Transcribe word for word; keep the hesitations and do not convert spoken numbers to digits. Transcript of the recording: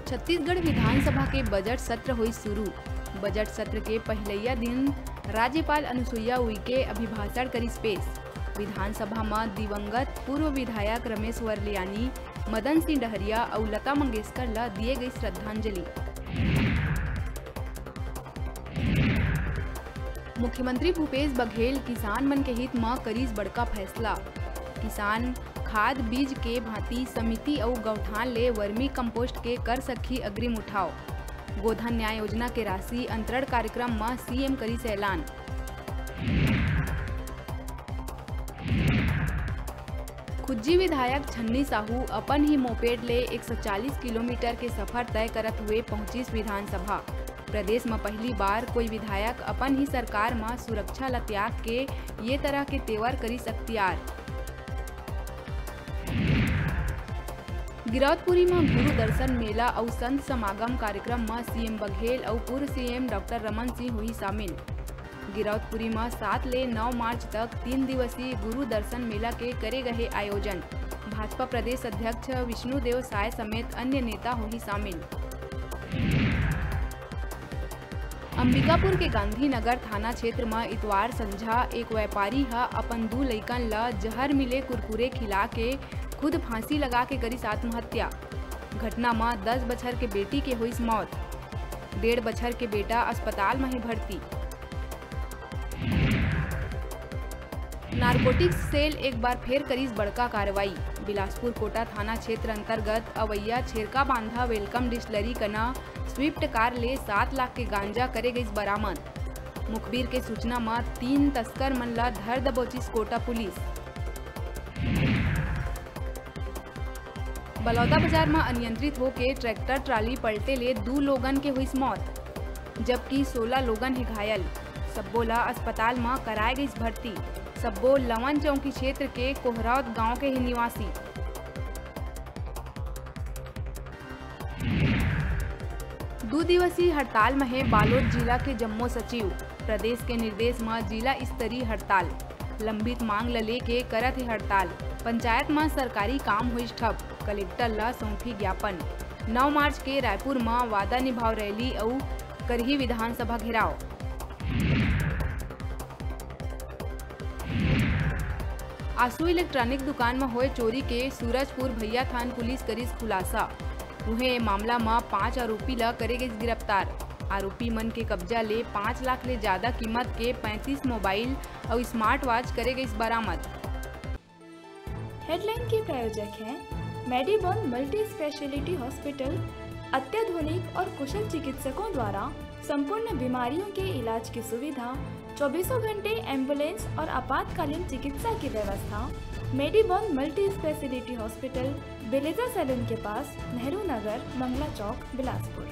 छत्तीसगढ़ विधानसभा के बजट सत्र होइस शुरू। बजट सत्र के पहिलैया दिन राज्यपाल अनुसुईया उइके अभिभाषण करिस पेश। विधानसभा म दिवंगत पूर्व विधायक रमेश वरलियानी, मदन सिंह डहरिया अउ लता मंगेशकर ल दिए गई श्रद्धांजलि। मुख्यमंत्री भूपेश बघेल किसान मन के हित म करिस बड़का फैसला। किसान खाद बीज के भांति समिति अउ गौठान ले वर्मी कंपोस्ट के कर सकही अग्रिम उठाव। गोधन न्याय योजना के राशि अंतरण कार्यक्रम म सीएम करिस ऐलान। खुज्जी विधायक छन्नी साहू अपन ही मोपेड ले एक सौ चालीस किलोमीटर के सफर तय करत हुए पहुंचिस विधानसभा। प्रदेश म पहली बार कोई विधायक अपन ही सरकार म सुरक्षा ल त्याग के ये तरह के तेवर करिस अख्तियार। गिरौदपुरी म गुरु दर्शन मेला अउ संत समागम कार्यक्रम म सीएम बघेल अउ पूर्व सीएम डॉक्टर रमन सिंह होही शामिल। गिरौदपुरी म सात ले नौ मार्च तक तीन दिवसीय गुरु दर्शन मेला के करे गए हे आयोजन। भाजपा प्रदेश अध्यक्ष विष्णुदेव साय समेत अन्य नेता होही शामिल। अंबिकापुर के गांधीनगर थाना क्षेत्र म इतवार संझा एक व्यापारी ह अपन दू लइकन ल जहर मिले कुरकुरे खिला के खुद फांसी लगा के करिस आत्महत्या। घटना म दस बछर के बेटी के होइस मौत। डेढ़ बछर के बेटा अस्पताल म हे भर्ती। नारकोटिक्स सेल एक बार फेर करिस बड़का कार्रवाई। बिलासपुर कोटा थाना क्षेत्र अंतर्गत अवैया छेरका बांधा वेलकम डिस्टिलरी कना स्विफ्ट कार ले सात लाख के गांजा करे गइस बरामद। मुखबिर के सूचना म तीन तस्कर मन ल धर दबोचिस कोटा पुलिस। बलौदाबाजार म अनियंत्रित होके ट्रैक्टर ट्राली पलटे ले दू लोगन के होइस मौत, जबकि सोला लोगन हे घायल। सब्बो ल अस्पताल म कराए गइस भर्ती। सब्बो लवन चौकी क्षेत्र के कोहरौद गांव के हे निवासी। दू दिवसीय हड़ताल म हे बालोद जिला के जम्मो सचिव। प्रदेश के निर्देश म जिला स्तरीय हड़ताल। लंबित मांग ल लेके करत हे हड़ताल। पंचायत म सरकारी काम होइस ठप, कलेक्टर ल सौंपी ज्ञापन। नौ मार्च के रायपुर म वादा निभाव रैली अउ करही विधानसभा घेराव। आसू इलेक्ट्रॉनिक दुकान म होए चोरी के सूरजपुर भैयाथान पुलिस करिस खुलासा। उहें, ए मामला म पांच आरोपी ल करे गइस गिरफ्तार। आरोपी मन के कब्जा ले पांच लाख ले जादा कीमत के पैंतीस मोबाइल अउ स्मार्ट वॉच करे गइस बरामद। हेडलाइन के प्रायोजक हैं मेडीबॉन मल्टी स्पेशलिटी हॉस्पिटल। अत्याधुनिक और कुशल चिकित्सकों द्वारा संपूर्ण बीमारियों के इलाज की सुविधा, चौबीसों घंटे एम्बुलेंस और आपातकालीन चिकित्सा की व्यवस्था। मेडीबॉन मल्टी स्पेशलिटी हॉस्पिटल, बेलेजा सैलून के पास, नेहरू नगर, मंगला चौक, बिलासपुर।